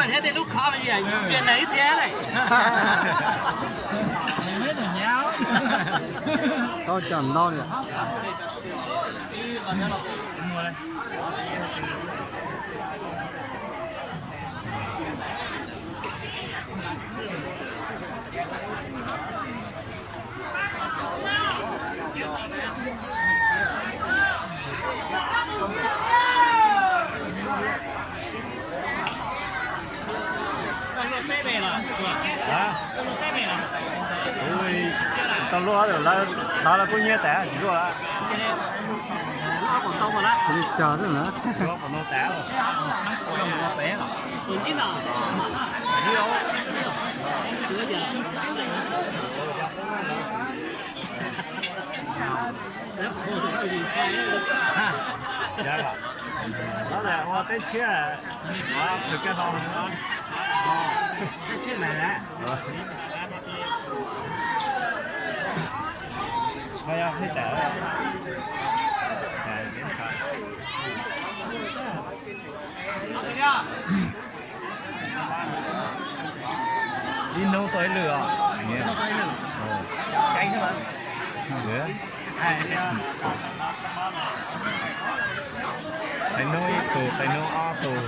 Neb tej lub khov me yam yus tsev neeg ib txhia lawm. Tau cov ntau li. Tau luaj, lawv lawv kuj nyiaj tas tsis luaj lawm. Li cas xwb na. Teb tshiab, teb tshiab mas. Ib hnub tau ib lwm os. Qee hnub ib tug, qee hnub ob tug.